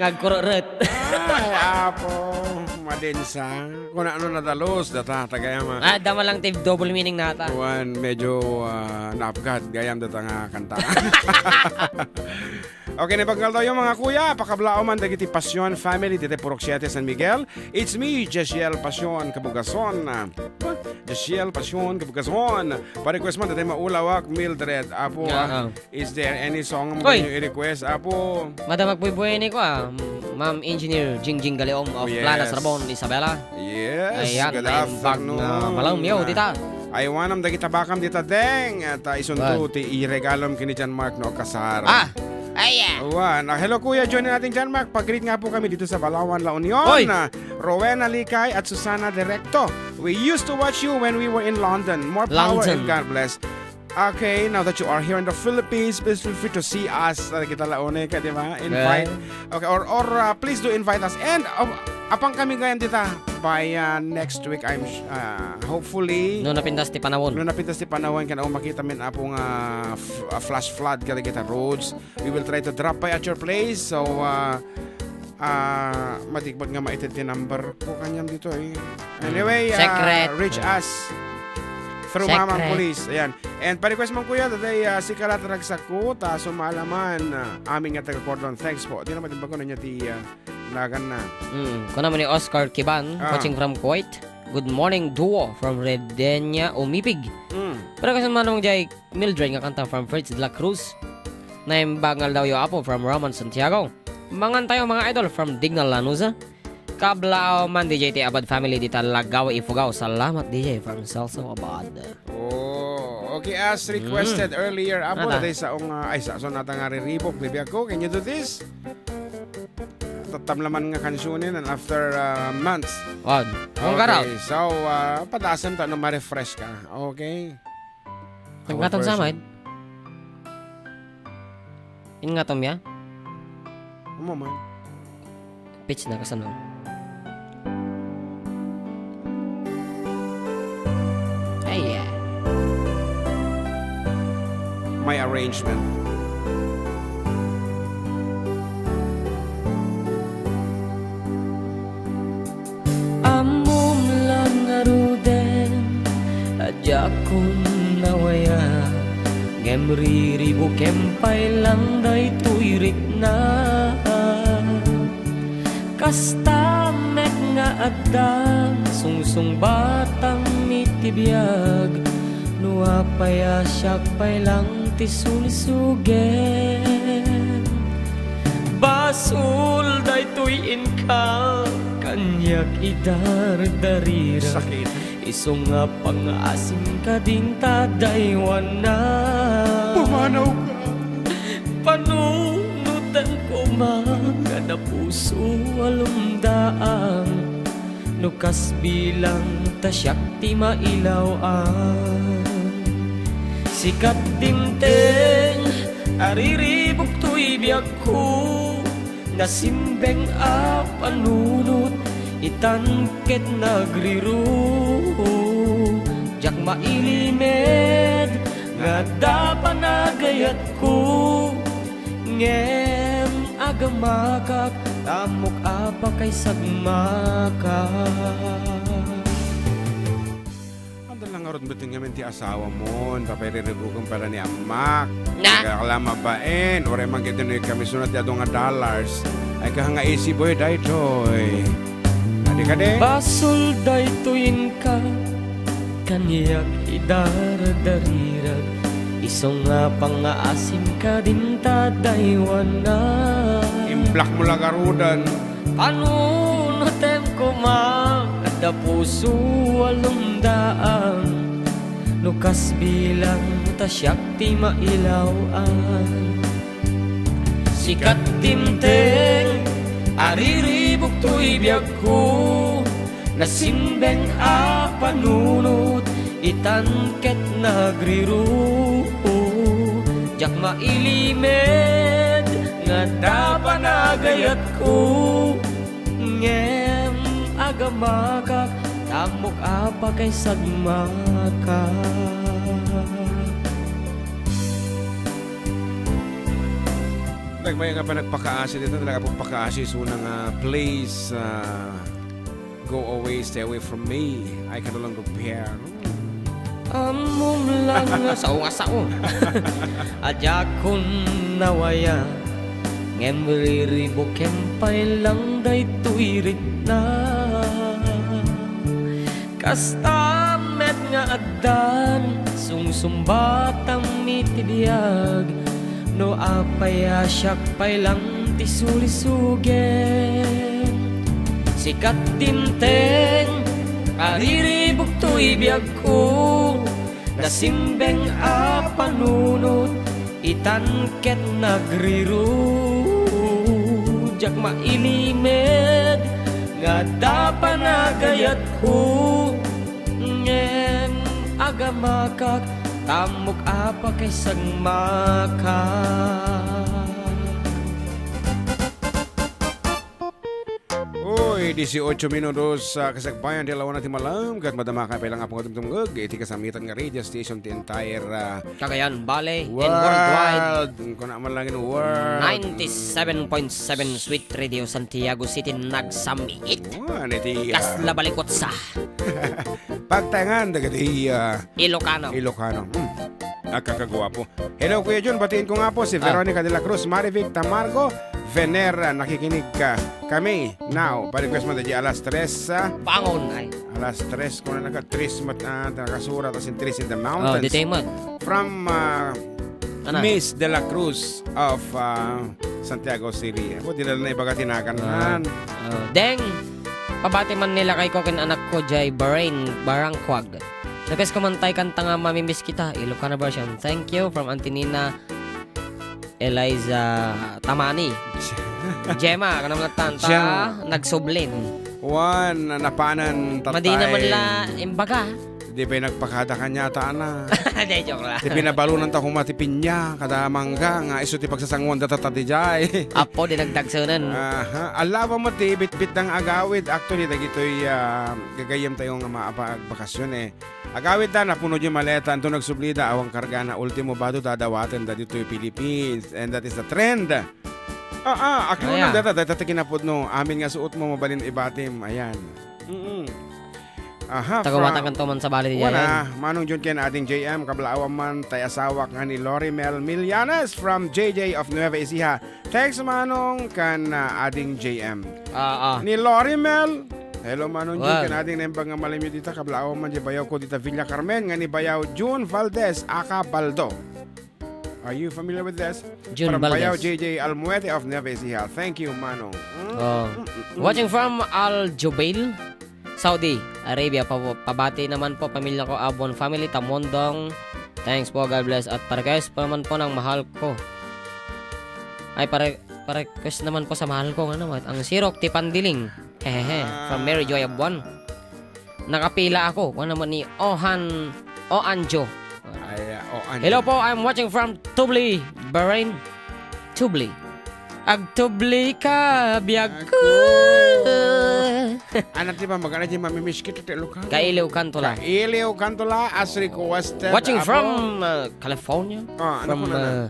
Ngagkururut. Ay, apo, madinsa. Kuna ano nadalus, data, tagayama. Ah, dama lang ti double meaning nata. Kuwan, medyo, ah, napkat, gayam data nga kanta. Okay, naibagbagtayo, mga kuya, pakablaom man dagiti Pasion family, diti Purok siete San Miguel. It's me, Jesiel Pasion Kabugason. Jesiel Pasion Kabugason. Pa-request man, dati maulawak, Mildred. Apo, ah, ah, is there any song mo, oy, inyo i-request, Apo? Madam, agbuybuy ni ko, ah, Ma'am Engineer Jingjing Galeon of, oh, yes, Planas, Rabon, Isabela. Yes, ayan, good afternoon. Naimbag nga malawom, yo, dita. Ay, wanam dagita bakam dita, deng. At, ah, isunto ti iregalom kini John Mark no kasar. Ah, ay, ah. Wan. Ah, hello, Kuya Johnny natin, John Mark. Pag-greet nga po kami dito sa Balawan, La Union. Oy! Ah, Rowena Likay at Susana Directo. We used to watch you when we were in London. More power and God bless. Okay, now that you are here in the Philippines, please feel free to see us. Uh, kita la unek, di ba? Invite. Okay, or, or uh, please do invite us. And uh, apang kami gayam dita by uh, next week, I'm sh- uh, hopefully. No napintas ti panawon. No napintas ti panawon, ken makita min Apo nga f- uh, flash flood kadagita roads. We will try to drop by at your place. So, uh, Ah, madigbag nga maited ti number ko kaniam ditoy. Anyway, ah, Secret. Reach us through Secret. Mamang Police. Ayan. And pa-request man, kuya, today, ah, sika la ti ragsakko, ta sumala man, ah, amin nga taga-Cordon. Thanks po. Di naman din bago na niya ti, ah, nagan na. Mm. Kuna man ni Oscar Kiban, Ah. watching from Kuwait. Good morning, duo from Redenia, Umipig. Mm. Pero kasi manong jay Mildred nga kanta from Fritz de la Cruz. Naimbag nga aldawyo, Apo, from Roman Santiago. Mangan tayo, mga idol, from Digna Lanuza. Kablaaw man, D J, ti Abad family dita Lagaw, Ifugao. Salamat, D J, from Celso Abad. Oh, okay, as requested Mm. earlier, Apo, Nata? Natay sa ong, ah, ay, sa, so nata nga riribok, bibi ako, can you do this? Tatamlaman nga kansunin and after, ah, months. Wag. Kung karaw. Okay, so, ah, padasan ta no ma-refresh ka. Okay. Tanggaton sa amin. Ingatom ya? Amo man. Pitch na kasano? Ay, yeah. My arrangement. Ammom lang ngaruden a diakon nawaya, ngem riribukem pay lang daytoy rikna. Kasta met nga addan, sungsungbatam iti biag, no apay a siak pay lang ti sulsugen. Basol daytoy inka, kaniak idardarira. Sakit. Isu nga pangaasim ka dinta daywana. Pumanawka. Panunotem koma kada puso a lumdaang. No kas bilang ta siak ti mailaw-an. Sikat dimteng a riribuk toy biagko. Nasimbeng a panunot itan ket nagriru. Diak mailimed nga adda panagayatko, ngem agamakak, ammok a pakaisagmaka. Anda lang ngarud met ngamin ti asawamon, papay riribukon para ni ammak. Na? Agakla mabain, uray man kiti no ikami sunat ti adu nga dollars. Ay, kaha nga easy boy, daytoy. Adi kadi? Basol daytoy inka, kaniak idardarirag. Isu nga pangaasim ka dinta daywana. Implak mo lagarudan. Panunotem koma, adda puso a lumdaang. No kas bilang ta siak ti mailaw-an. Sikat dimteng a riribuk toy biagko. Nasimbeng a panunot itan ket nagriru. Diak mailimed nga adda panagayatko, ngem agamakak, ammok a pakaisagmaka. Nagmay nga panagpakaasi dito, talaga pagpakaasi, so nga, please, ah, Go away, stay away from me. I can no longer bear. Ammom lang nga sao nga sao. A diakon nawaya, ngem riribukem pay lang daytoy rikna. Kasta met nga addan, sungsumbatam iti biag, no apay a siak pay lang ti sulisugen. Sikat dimteng a riribuk toy biagko, nasimbeng a panunot itan ket nagriru. Diak mailimed nga adda panagayatko, ngem agamakak, Ammok a pakisagmaka. Uy, dieciocho minutos, ah, kasagbayan, di alawana ti malam, ket madamaka pay lang apong tumtungeg iti kasamitan nga radio station ti entire, ah, Cagayan Valley and worldwide. World. Kuna man lang in world. Ninety-seven point seven Sweet Radio Santiago City nagsamiit. Wan, iti, ah, kasla balikutsa. Pagtaengan dagiti, ah, Ilocano. Ilocano. Hmm. Agkakaguapo. Hello, Kuya Jun. Batiin ko nga po si Ah. Veronica de la Cruz, Marivic Tamargo, Venera. Nakikinig ka kami now. Pa-request mo, dadi alas tres, ah. Bangon, ay. Alas tres, kung na naka-tres mat-, ah, nakasurat as in trees in the mountains. Oh, di tayo mat. From, ah, Ano? Miss de la Cruz of, ah, Santiago City. Ako, di na lang naibaga tinagan Ah. man. Oh, deng, pabati man nila kay ko ken anak ko, jay Bahrain, Barangquag. Request ko man tay kanta nga Mamimiss Kita, Ilocano version. Thank you from Antenina Eliza Tamani. Gemma, kanam na tanta, Gemma. Nagsublin. Wan, napanan, Madi tatay. Naman la, imbaga. Di pay nagpakada kaniata, ana. Di, joke lang. Ti pinabalunan ta kuma ti pinya, kada mangga, nga isu ti pagsasanguan data ta di jay. Apo, di nagdagsanan. Aha. Alawa mo ti bitbit dang agawid. Actually, dagitoy, ah, gagayyem tayo nga maapagbakasyon, eh. Agawid da, napuno di maleta, anto nagsublida, awan kargana, ultimo bado dadawaten da ditoy Philippines. And that is the trend. Ah, ah, aklunan Ayan. Data, data ti kinapudno. Amin nga suot mo, mabalin ibatim. Ayan. Mm-mm. Aha, Tagawatan from kanto man sa bali di Wala, Jayan. Manong Jun ken Ading J M, kablaawan man, tay asawak nga ni Lorimel Millanes from J J of Nueva Ecija. Thanks, Manong, kan, ah, Ading J M. Ah, ah. Ni Lorimel, hello, Manong Jun, Wow. Ken Ading naimbag nga malamyo dita, kablaawan man, di bayaw ko dita Villa Carmen, nga ni bayaw Jun Valdez, aka Baldo. Are you familiar with this? Jun From Bayaw, Valdez. J J Almuete of Nueva Ecija. Thank you, Manong. Mm, Oh. Mm, mm, mm. Watching from Al Jubail, Saudi Arabia. Pa-, pabati naman po pamilya ko, Abon family, Tamondong. Thanks po, God bless. At pa-request po naman po ng mahal ko. Ay, pare-, pa-request naman po sa mahal ko, ano, ang Sirok Tipandiling. Hehehe. Ah. From Mary Joy Abuan. Nakapila ako. Kung naman ni Ohan, Oanjo. Ay, ah, Oanjo. Hello po, I'm watching from Tubli, Bahrain. Tubli. Agtubli ka, biag ko. Ako. Anak, di ba, magana di mamimiss kita, ti Ilocano. Kailiw Kantola. Kailiw Kantola, as requested. Watching Apo. From, uh, California. Ah, ano From, po na na? Uh,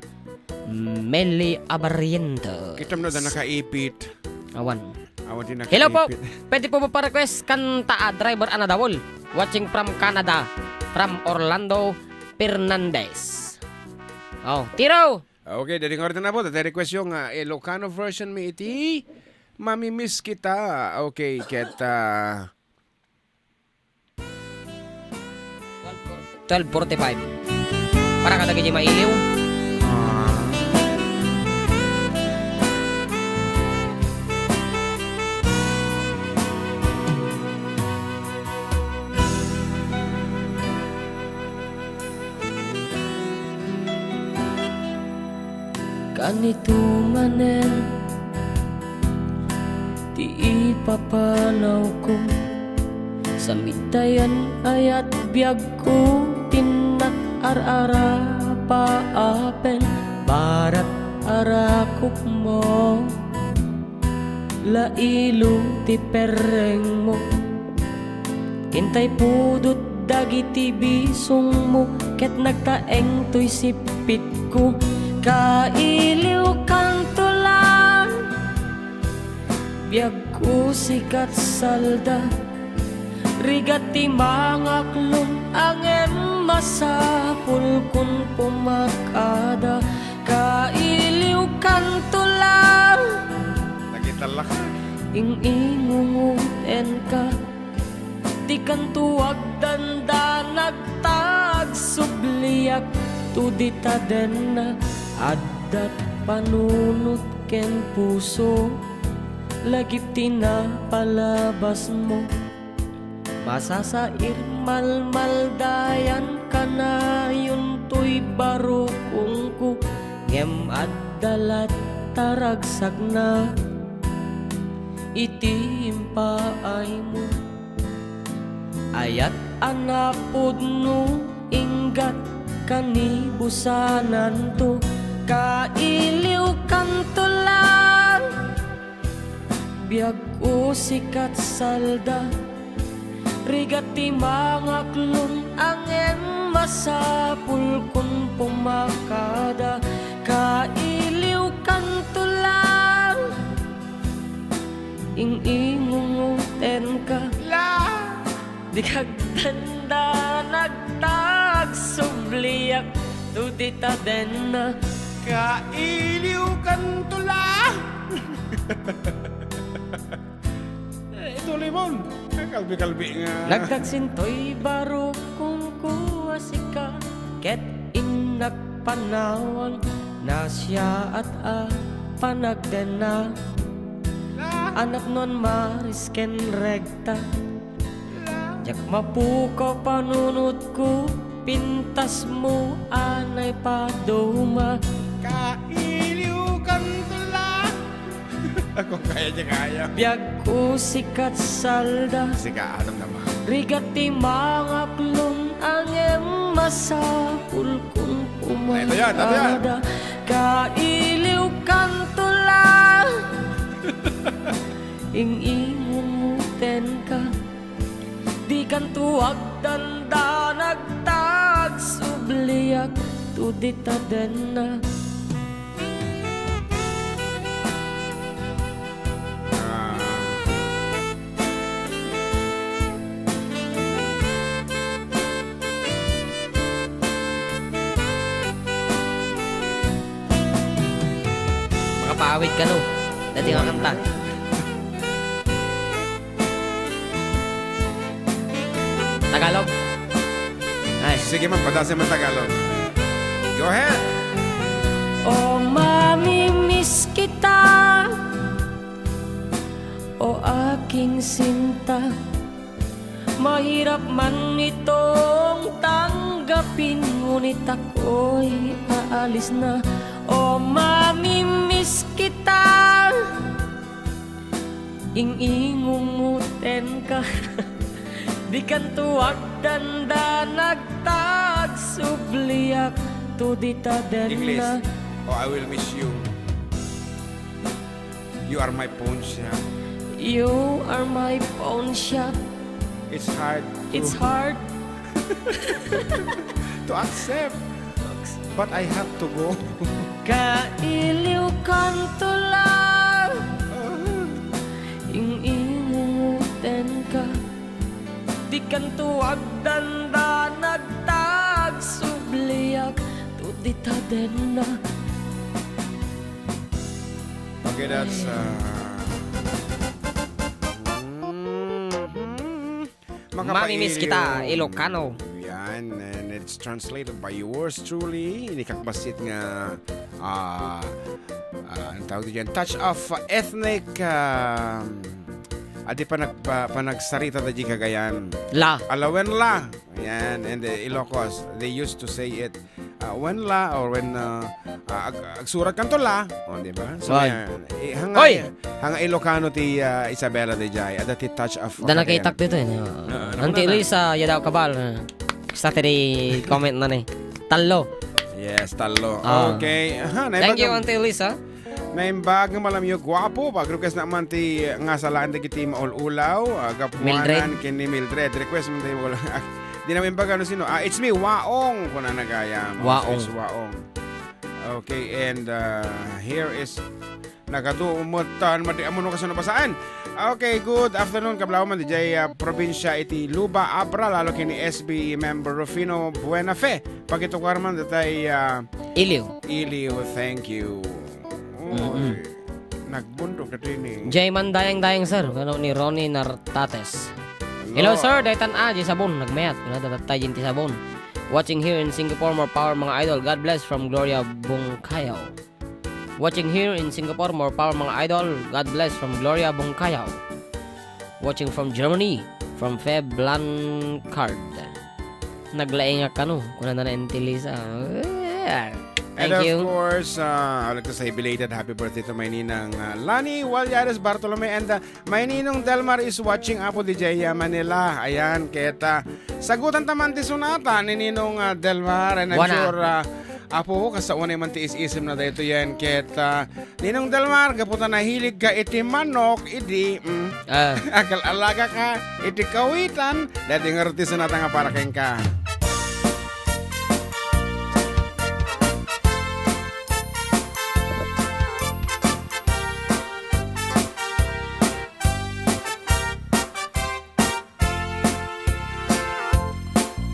Meli Abariento. Kita mo na da nakaipit. Awan. Awan din Hello po. Nakaipit. Pwede po ba pa-request kanta, ah, Driver a Nadawol? Watching from Canada, from Orlando Fernandez. Oh, Tiro! Okay, dadi nga oras na po. Dati request yung, ah, Ilocano version mi iti Mamimiss Kita. Okay, ket, ah, Twelve forty-five. Para kadagiti mailiw. Kanito manen ti ipapanawko, sa midtayen ayat biagko, ti nag-ar-arapaapen, barat arakokmo. Lailo ti perrengmo, ken tay pudot dagiti bisongmo, ket nagtaeng toy sippitko. Kailiwkanto la, biagko, sikat salda, rigat ti mangaklon, ngem masapulkon pumakada. Kailiwkanto la. Nakita la ka. Ing-ingungotenka. Ti kanto agdandanag ta agsubliak, to dita denna addat panunot ken puso, lagip ti napalabasmo. Masasair, malmaldayan, kanayon toy barukongko, ngem adda latta ragsakna iti impaaymo. Ayat a napudno, inggat, Kanibusananto, kailiwkanto la. Biagko sikat salda, rigat ti mangaklon, ngem masapulkon pumakada. Kailiwkanto la, ing-ingungotenka. La! Dika agdandanag ta agsubliak to dita denna. Kailiwkanto la. Eh, ituloy mo. Ang kalbi-kalbi nga. Nagdagsintoy barukongko a sika, ket innak panawang nasiaat a panagdenna. La. Anaknon maris ken regta. Diak mapukaw panunotko, pintasmo a naipaduma. Kailiwkanto la. Ako kaya di kaya. Biagko sikat salda. Sika, alam naman. Rigat ti mangaklon, ngem masapulkon Ito yan, ito yan. Pumakada. Kailiwkanto la. Ing-ingungotenka. Dikanto agdandanag ta agsubliak to dita denna. Ah. Makapaawit kano. Dati nga kanta. Tagalog. Ay. Sige man, padasem man Tagalog. Go ahead. O mamimiss kita, o aking sinta, mahirap man itong tanggapin, ngunit ako'y aalis na. O mamimiss kita, ing-ingungotenka. Dikanto agdandanag ta agsubliak to dita denna. English. Oh, I will miss you. You are my pawn shop. You are my pawn shop. It's hard to It's hard to accept. But I have to go. Kailiwkanto la. Ing-ingungotenka. Dikanto agdandanag ta agsubliak to dita denna. Okay, that's, uh, mm-hmm. Makapailing. Mamimiss kita, Ilocano. Yan, and it's translated by yours truly, ni Kakbasit nga, ah, ah, anong tawag dyan? Touch of ethnic, ah, adi panag-, pa-, panagsarita da di Cagayan. La. Alawen la. Yan, and the Ilocos, they used to say it, ah, when la or when, ah, ah, ag-, agsurat kanto la, o, di ba? So, Wan. Yan. Eh, hanga, Oy! Hanga Ilocano ti, ah, Isabela daydiay, adda ti touch of Cagayan. Da nakitak dito, eh. Ah, Auntie Lisa, yadaw kabal. Sa tiri comment na ni. Tallo. Yes, tallo. Ah. Okay. Aha, Thank you, naibagan. Auntie Lisa. Naimbag nga malamyo, guapo. Pag-request naman ti nga salaan dagiti maul-ulaw, ah, gapuanan Mildred. Ken ni Mildred. Request man tayo maul-, di naman imbag ano sino. Ah, it's me, Waong. Kuna na gayam. Waong. It's Waong. Okay, and, uh, here is nagadu umutan, madi amuno kasano basaan. Okay, good afternoon, kablaw man, D J, uh, probinsya iti Luba, Abra, lalo kini S B member Rufino Buenafe. Pakitukar man, datay, uh, Iliw. Iliw, thank you. Mm-mm. Oy, nagbundok ito ni Jay Mandayang-dayang, sir. Ano ni Ronnie Nartates? Hello, Hello. Sir. Daytan a, di sabon. Nagmayat. Ano, datatay din ti sabon. Watching here in Singapore, more power, mga idol. God bless from Gloria Bungkayaw. Watching here in Singapore, more power, mga idol. God bless from Gloria Bungkayaw. Watching from Germany, from Feb Blancard. Naglaingak kano, kuna na na Auntie Lisa. And of course, uh, I'd like to say belated happy birthday to my ninang, uh, Lani Walyares Bartolome and, uh, my ninong Delmar is watching, Apo, D J, uh, Manila. Ayan, ket, uh, sagutan ta man ti sonata ni Ninong, uh, Delmar, and I'm sure, uh, Apo, kasano man ti is-isim na daytoy yan. Ket, uh, Ninong Delmar, gapu ta nahilig ka iti manok, idi, mm, agal-alaga ka iti kawitan, daytoy ngarud ti sonata nga para kenka.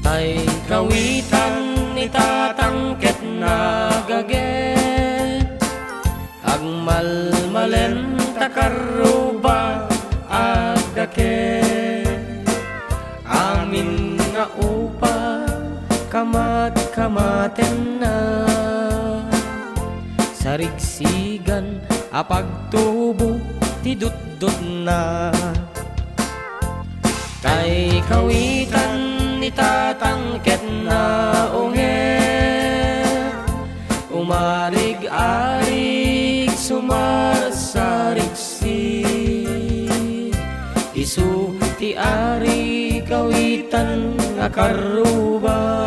Tay kawitan ni Tatang ket nagagek. Agmalmalen ta karruba agdakkel. Amin nga upa kamat-kamatenna. Sarigsigan a pagtubo ti dutdotna. Tay kawitan ni Tatang ket naungek. Umarig-arig sumarsarigsi. Isu ti ari kawitan nga karruba.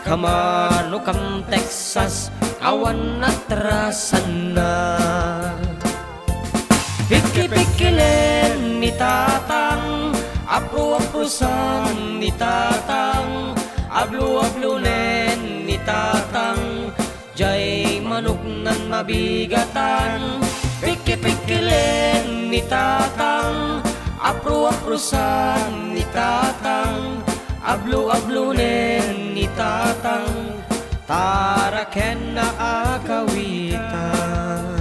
Kamano kam Texas awan natrasanna. Pikki-pikkilen ni Tatang, apro-aprosan ni Tatang, ablo-ablonen ni Tatang, jay manoknan mabigatan. Pikki-pikkilen ni Tatang, apro-aprosan ni Tatang, ablo-ablonen ni Tatang, tarakenna a kawitan.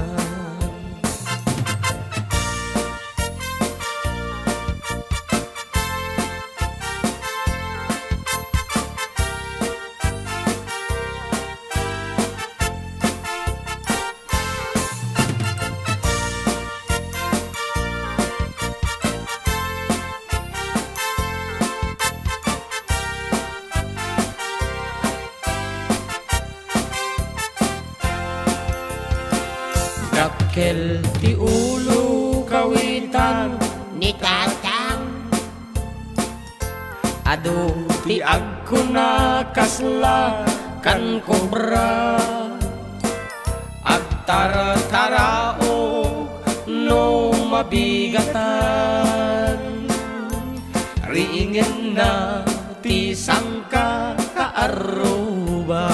Dakkel ti ulo kawitan ni Tatang. Adu ti agkuna kasla kan kobra. Agtartaraok no mabigatan. Riingenna ti sangka ka arruba.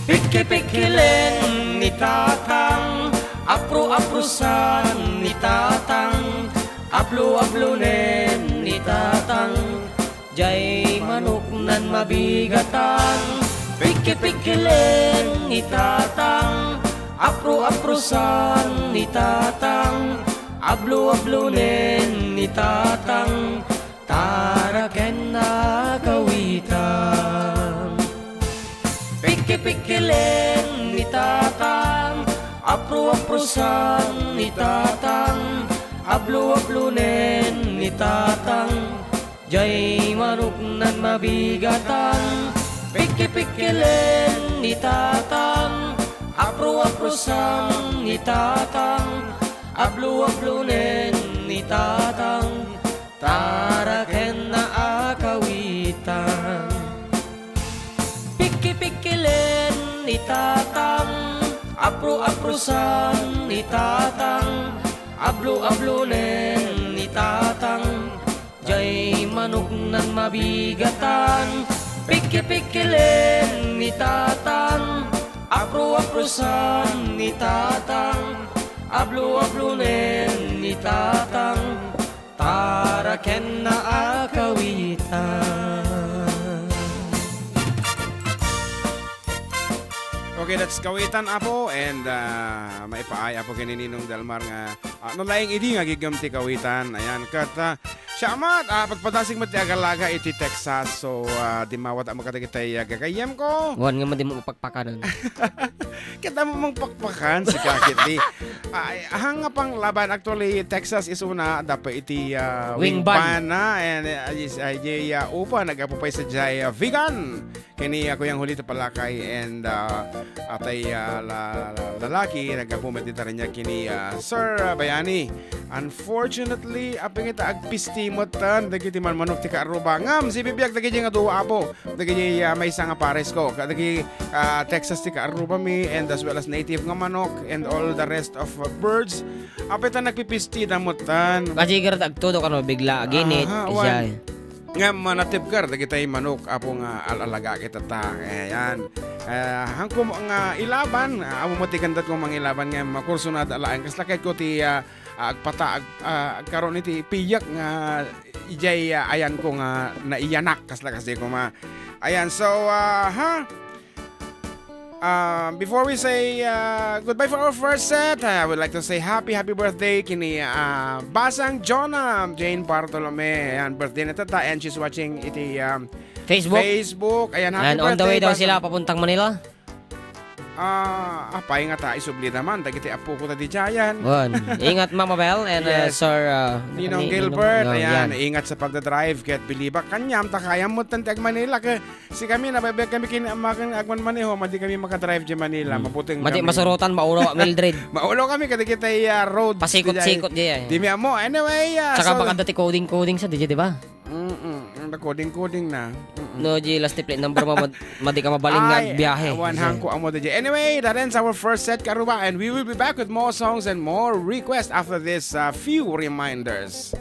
Pikki-pikkilen ni Tatang, apro-aprosan ni Tatang, ablo-ablonen ni Tatang, jay manoknan mabigatan. Pikki-pikkilen ni Tatang, apro-aprosan ni Tatang, ablo-ablonen ni Tatang, tarakenna a kawitan. Pikki-pikkilen ni Tatang, apro-aprosan ni Tatang, ablo-ablonen ni Tatang, jay manoknan mabigatan. Pikki-pikkilen ni Tatang, apro-aprosan ni Tatang, ablo-ablonen ni Tatang, tarakenna a kawitan. Pikki-pikkilen ni Tatang, apro-aprosan ni Tatang, ablo-ablonen ni Tatang, jay manoknan mabigatan. Pikki-pikkilen ni Tatang, apro-aprosan ni Tatang, ablo-ablonen ni Tatang, tarakenna a kawitan. Okay, that's kawitan, Apo, and, ah, maipaay, Apo, ken ni Ninong Delmar nga, ah, no laeng idi nga agigem ti kawitan. Ayan, ket, ah, Siya met, ah, pagpadasig met ti agalaga iti Texas. So, ah, dimmawat a makadagitay, ah, gagayyemko. Wan nga madi mo mapakpakanan. Kita mo mang pakpakan, si Kakit di. Ay, hanga pang laban. Actually, Texas is una, dapat iti, ah, Wing wing ban. Ban na. And, ah, is, ah, di, ah, upa, nag-apo pa sa jay, ah, vegan. Kini, ah, Kuyang Julito Palakay and, ah, atay, ah, la-, la-, lalaki, naggapu met dita rin niya kini, ah, Sir, ah, Bayani. Unfortunately, aping ita agpisti met tan, dagiti manmanok ti kaaruba. Ngam, si bibiyag dagiti nga duwa, apo. Dagiti, ah, maysa nga pares ko. Kadagi, ah, Texas ti kaaruba mi, and as well as native nga manok, and all the rest of, uh, birds. Apay ta nagpipisti da met tan. Kasi garad agtudo kano bigla, aginit, Aha, siya. Wan. Ngem, ah, natibker dagitay manok, apo nga al-alaga kita ta. Ayan. Eh, hangko nga ilaban, ah, amo mo ti kandat ko mangilaban ngem, ah, kursunada laeng. Kasla ket ko ti, ah, ah, agpata-, ag-, ah, agkaron iti piyek nga ijay, ah, ayan ko nga naiyanak. Kasla kasi ko ma-, ayan, so, ah, ha? Uh, before we say, uh, goodbye for our first set, I would like to say happy, happy birthday kini, uh, Basang Jonah, Jane Bartolome. Ayan, birthday na tata, and she's watching iti, um, Facebook. Facebook. Ayan, happy And on the way birthday, daw Basang. Sila papuntang Manila. Ah, apay nga ta, isubli naman, dagiti apo ko ta di Jayan. Wan. Ingat, Mama Bel, and, uh, Yes. Sir, uh, Ninong Ni-, Gilbert, Ninong, oh, ayan, yan. Ingat sa pagdadrive, kaya't bilibak kaniam, ta kayam mo tan ti ag-Manila, ke-, Si kami, nabaybay kami kin-, makan-, agmanmaneho, madi kami makadrive di Manila. Hmm. Mabuting Madi kami. Masurutan, maulo, Mildred. Maulo kami, kadagitay, ah, road. Pasikot-sikot di ay. Di mi amo. Anyway, ah, Saka so baka dati coding-coding sa, di, di ba? Mm-mm. Ang coding-coding na. Mm-mm. No, di last plate number mo, mad-, madi ka mabalin nga Ay, biyahe. Awan hangko amo di. Anyway, that ends our first set, Karuba, and we will be back with more songs and more requests after this, uh, few reminders.